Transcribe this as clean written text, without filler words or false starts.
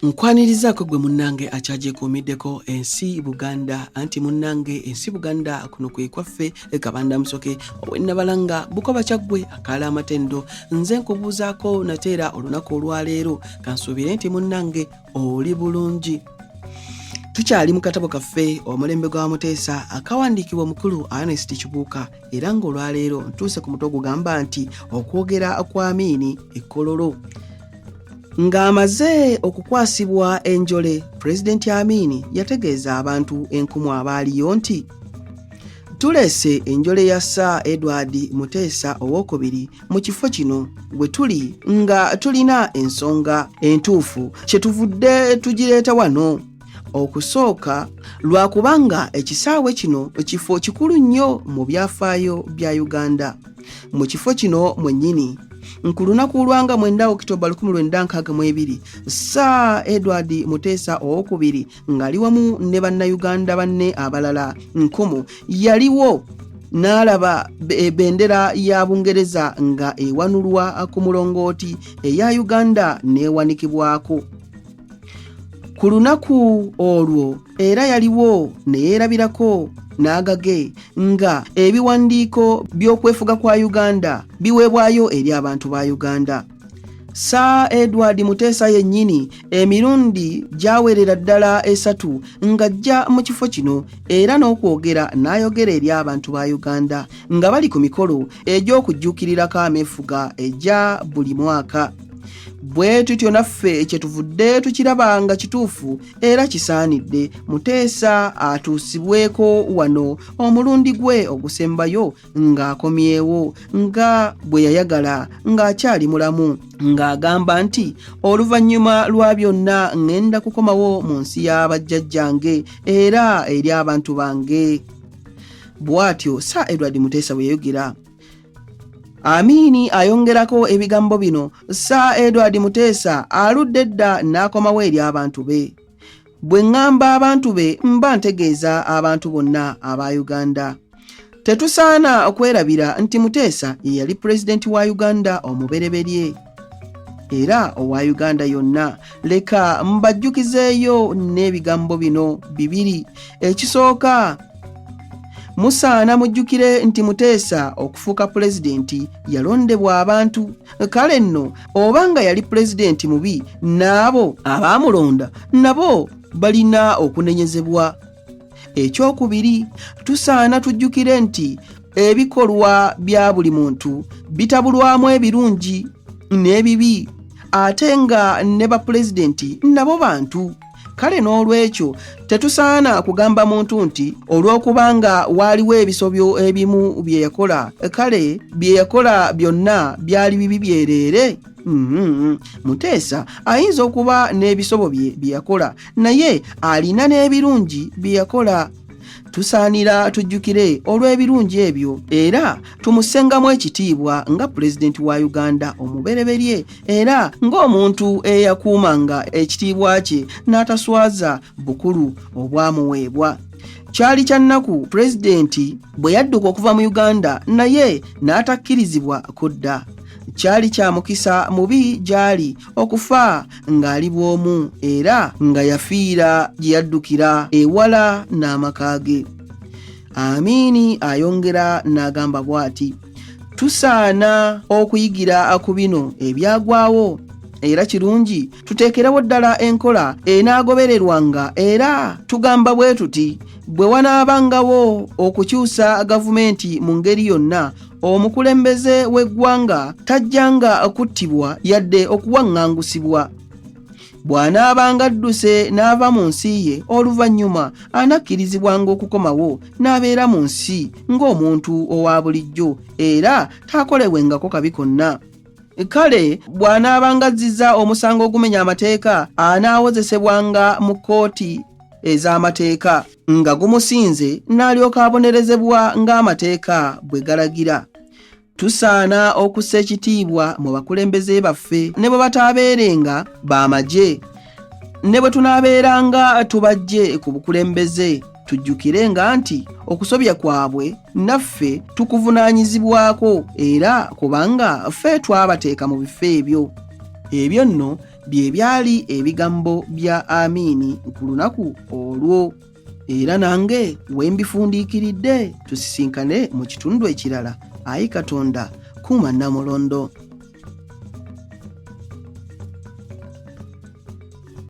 Nkwanirizaako gwe munnange akyagyekuumiddeko ensi Buganda, anti munnange ensi Buganda kuno kwe kwaffe Kabanda Musoke ow'e Nabalanga Bukoba Kyaggwe akaala amatendo. Nze nkubuuzaako nate era olunaku olwaleero, kansuubire nti munnange oli bulungi. Tukyali mu katabo kaffe Omulembe gwa Muteesa, akawandiikibwa omukulu Ernest Kibuuka, era ng'olwaleero ntuuse ku mutwe ogugamba nti okwogera kwa Amiini e Kololo. Ng'amaze okukwasibwa enjole, Pulezidenti Amiini yategeeza abantu enkumu abaaliyo nti tuleese enjole ya Sir Edward Muteesa Owookubiri mu kifo kino we tuli nga tulina ensonga entuufu kyetuvudde tugireeta wano. Okusooka, lwakubanga ekisaawe kino kifo kikulu nnyo mu byafaayo bya Uganda. Mu kifo kino mwennyini, ku lunaku lwanga 9 Okitoba 1962, Sir Edward Muteesa Owokubiri ng'ali wamu ne Bannayuganda banne abalala nkumu yaliwo n'alaba ebendera ya Bungereza nga ewanulwa ku mulongooti, eya Uganda n'ewanikibwako. Ku lunaku olwo era yaliwo ne yeerabirako n'agage nga ebiwandiiko by'okwefuga kwa Uganda biweebwayo eri abantu ba Uganda. Sir Edward Muteesa yennyini emirundi gyawerera ddala esatu ng'ajja mu kifo kino era n'okwogera n'ayogera eri abantu ba Uganda nga bali ku mikolo egy'okujjuukirirako ameefuga egya buli mwaka. Bwe tutyo naffe kyetuvudde tukiraba nga kituufu era kisaanidde Muteesa atuusibweko wano omulundi gwe ogusembayo ng'akomyewo nga bwe yayagala ng'akyali mulamu, ng'agamba nti oluvannyuma lwa byonna ŋŋenda kukomawo mu nsi ya bajjajjange era eri abantu bange. Bw'atyo Sir Edward Muteesa bwe yayogera. Amiini ayongerako ebigambo bino: Sir Edward Muteesa aludde dda n'akomawo eri abantu be. Bwe ŋŋamba abantu be, mba ntegeeza abantu bonna aba Uganda. Tetusaana okwerabira nti Muteesa ye yali pulezidenti wa Uganda omubereberye era owa Uganda yonna. Leka mbajjukizeeyo n'ebigambo bino bibiri. Ekisooka, musaana mujjukire nti Muteesa okufuuka pulezidenti yalondebwa abantu. Kale nno oba nga yali pulezidenti mubi, n'abo abaamulonda nabo balina okunenyezebwa. Ekyokubiri, tusaana tujjukire nti ebikolwa bya buli muntu bitabulwamu ebirungi n'ebibi, ate nga ne bapulezidenti nabo bantu. Kale n'olwekyo tetusaana kugamba muntu nti olw'okubanga waaliwo ebisobyo ebimu bye yakola, kale bye yakola byonna byali bibi byereere. Muteesa ayinza okuba n'ebisobo bye bye yakola, naye alina n'ebirungi bye yakola. Tusaanira tujjukire olw'ebirungi ebyo era tumusengamu ekitiibwa nga pulezidenti wa Uganda omubereberye era ng'omuntu eyakuumanga ekitiibwa kye n'ataswaza bukulu obwamuweebwa. Kyali kya nnaku pulezidenti bwe yadduka okuva mu Uganda naye n'atakkirizibwa kudda. Kyali kya mukisa mubi gy'ali okufa ng'ali bw'omu era nga yafiira gye yaddukira ewala n'amaka ge. Amiini ayongera n'agamba bw'ati: tusaana okuyigira ku bino ebyagwawo, era kirungi tuteekerewo ddala enkola enaagobererwanga, era tugamba bwe tuti: bwe wanaabangawo okukyusa gavumenti mu ngeri yonna, omukulembeze w'eggwanga tajjanga kuttibwa yadde okuwaŋŋangusibwa. Bw'anaabanga adduse n'ava mu nsi ye, oluvannyuma anakkirizibwanga okukomawo n'abeera mu nsi ng'omuntu owa bulijjo, era taakolebwengako kabi konna. Kale bw'anaabanga azzizza omusango ogumenya amateeka, anaawozesebwanga mu kkooti ez'amateeka nga gumusinze, n'alyoka abonerezebwa ng'amateeka bwe galagira. Tusaana okussa ekitiibwa mu bakulembeze baffe ne bwe bataabeerenga b'amagye, ne bwe tunaabeeranga tubajje ku bukulembeze, tujjukirenga nti okusobya kwabwe naffe tukuvunaanyizibwako, era kubanga ffe twabateeka mu bifo ebyo. Ebyo nno Bye byali ebigambo bya Amiini ku lunaku olwo. Era nange we mbifundiikiridde, tusisinkane mu kitundu ekirala. Ayi Katonda, kuuma Nnamulondo.